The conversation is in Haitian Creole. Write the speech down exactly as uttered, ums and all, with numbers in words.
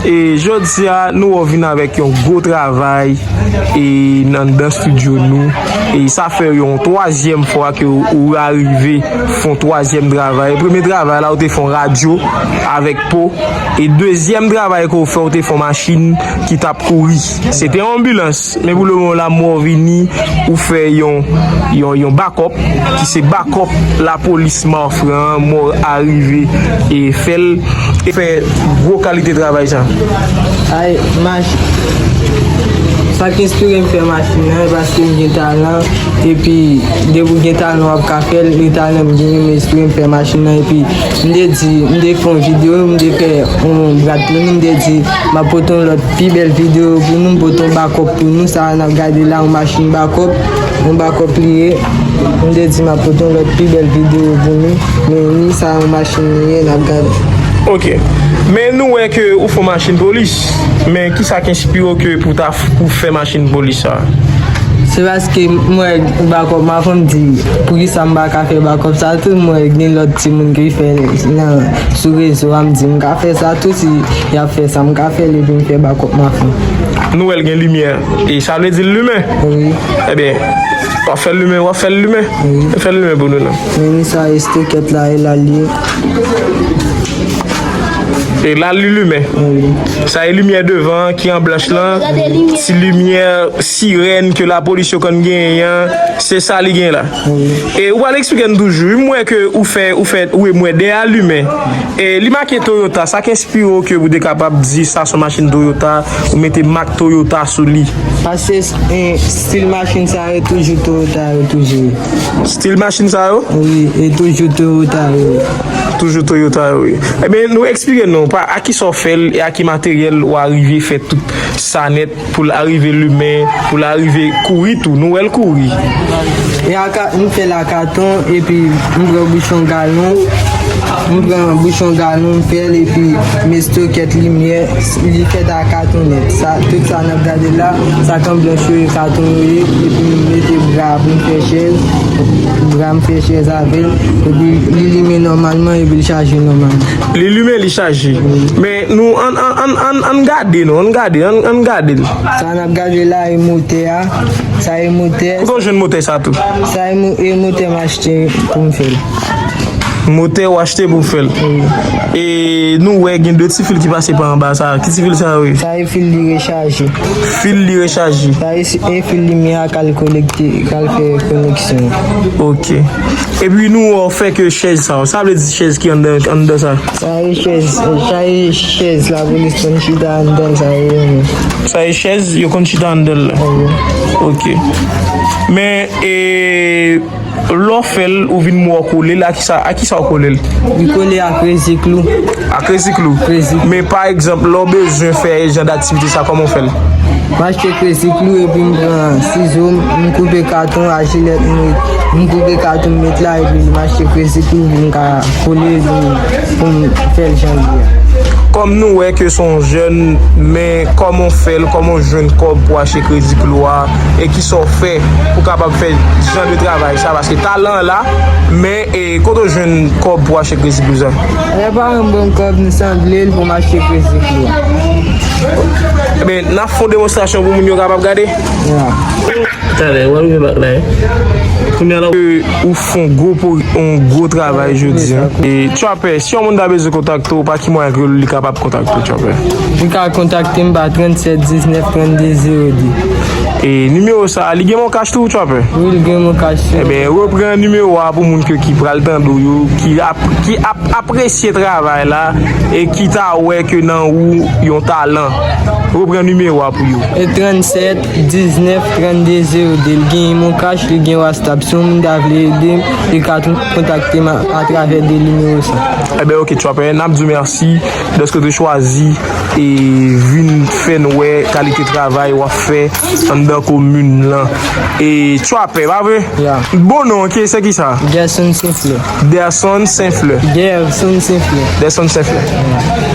E jodi a, nou wè w vin avèk yon gwo travay e nan, nan estidyo nou. E sa fè yon twazyèm fwa ke w, w arive fè yon twazyèm travay. Premye travay la, w te fè yon radyo avèk po. E dezyèm travay ke w fè, w te fè yon machin ki t ap kouri. Se te yon anbilans. Men pou lemoman la, m wè w vini, ou fè yon, yon, yon bakòp, ki se bakòp lapolis Mafran an, m wè w arive e fè l, e fè gwo kalite travay sa. Ay, mach-, sa k enspire m fè machin nan, e paske m gen talan, epi depi w gen talan, w ap ka fè l, e talan m genyen, m enspire m fè machin nan, epi m te di, m te fè yon videyo, m te fè yon brad pou nou, m te di, m ap pote yon lòt pi bèl videyo pou nou, m pote yon bakòp pou nou, sa a n ap gade la, yon machin bakòp, yon bakòp li ye. M te di m ap pote yon lòt pi bèl videyo pou nou, men wi, sa a yon machin li ye, n ap gade. Ok. Men nou wè ke ou fè yon machin polis, men kisa k enspire w ke pou ta f-, pou fè machin polis sa a? Se paske m wè bakòp Mafran, m di, poukisa m pa ka fè bakòp sa tou? M wè gen lòt timoun ki fè nan, sou rezo a, m di, m ka fè sa tou, si y ap fè sa, m ka fè l, epi m fè bakòp Mafran. Nou wè l gen limyè, e sa vle di l limen? Wi. Ebyen, w ap fè l limen, w ap fè l limen. Wi. Fè l limen pou nou non. Men ni sa, estokèt la, e la l ye. E la li limen. Wi. Sa e limyè devan ki an blanch lan. Ti limyè sirèn ke lapolis yo konn genyen an, se sa li gen la. Wi. E ou pral eksplike n toujou. M wè ke ou fè, ou fè, wi, m wè dèyè a limen. E li make Toyota, sa k enspire w ke ou te kapab di sa se yon machin Toyota, ou mete mak Toyota sou li? Paske, eh, stil machin sa yo toujou Toyota yo toujou ye. Stil machin sa yo? Wi, e toujou Toyota yo ye. Toujou Toyota yo ye. Ebyen, nou eksplike nou, pa, a ki sa w fè l e a ki materyèl ou arive fè tout sa nèt pou l arive limen, pou l arive kouri tou. Nou wè l kouri. E a ka-, m fè l a katon, epi m pran bouchon galon, m pran bouchon galon, m fè l, epi m estokèt limyè, li fèt a katon nèt. Sa, tout sa n ap gade la, sa k an blanch yo, e katon yo ye, epi m mete bra pou m fè chèz, bra m fè chèz avè l, epi li limen nòmalman, epi l chaje nòmalman. Li limen, li chaje. Men nou, ann, ann, ann, ann, ann gade non, ann gade, ann, ann gade l. Sa n ap gade la e motè a. Sa e motè. Kote w jwenn motè sa tou? Sa e mo-, e motè m achte pou m fè l. Motè w achte pou w fè l. Wi. E nou wè gen de ti fil ki pase pa anba sa. Ki ti fil sa yo ye? Sa e fil li rechaje. Fil li rechaje. Sa e si-, e fil limyè a k al konekte, k al fè koneksyon. Ok. Epi nou wè w fè ke chèz sa yo. Sa vle di chèz ki anndan, anndan sa? Sa e chèz, sa e chèz lapolis konn chita anndan l, sa e yo menm. Sa e chèz yo konn chita anndan l la? Wi. Ok. Men, e, lè w fè l, ou vin mwen w kole l, a kisa, a kisa w kole l? Li kole ak reziklou. Ak reziklou? Reziklou. Men pa egzanp, lè w bezwen fè jan d aktivite sa, kòman w fè l? M achte reziklou epi m pran sizo, m, m koupe katon a jilèt, m, m koupe katon m met la, epi m achte reziklou pou m ka kole li, pou m fè l jan li ye a. Kòm nou wè ke se yon jèn, men kòman w fè l, kòman w jwenn kòb pou achte reziklou a, e kisa w fè pou kapab fè jan de travay sa, paske talan an la, men, e, kote w jwenn kòb pou achte reziklou sa? Lè paran m ban m kòb, m sanble l pou m achte reziklou a. Ebyen, n ap fè yon demonstrasyon pou moun yo kapab gade. Ya. Talè, w ap rive bak la, wi. Kounye a la. Ou fè yon gwo po-, yon gwo travay jodi a. E, Trapper, si yon moun ta bezwen kontakte w, pa ki mwayen ke li kapab kontakte w, Trapper? Li ka kontakte m pa trannsèt diznèf trannde zewo de. E nimewo sa a, li gen MonCash tou, Trapper? Wi, li gen MonCash tou. Ebyen, repran nimewo a pou moun ke ki pral tande w yo, ki ap, ki ap apresye travay la e ki ta wè ke nan ou yon talan. Repran nimewo a pou yo. E trannsèt diznèf trannde zewo de. Li gen MonCash, li gen WhatsApp. Si yon moun ta vle ede m, li ka tou kontakte m a, atravè de nimewo sa. Ebyen, ok, Trapper, n ap di w mèsi dèske w te chwazi e vin fè n wè kalite travay w ap fè anndan komin lan. E Trapper, pa vre? Ya. Bon non, ok, se ki sa? Gerson Senflè. Gerson Senflè. Gerson Senflè. Gerson Senflè.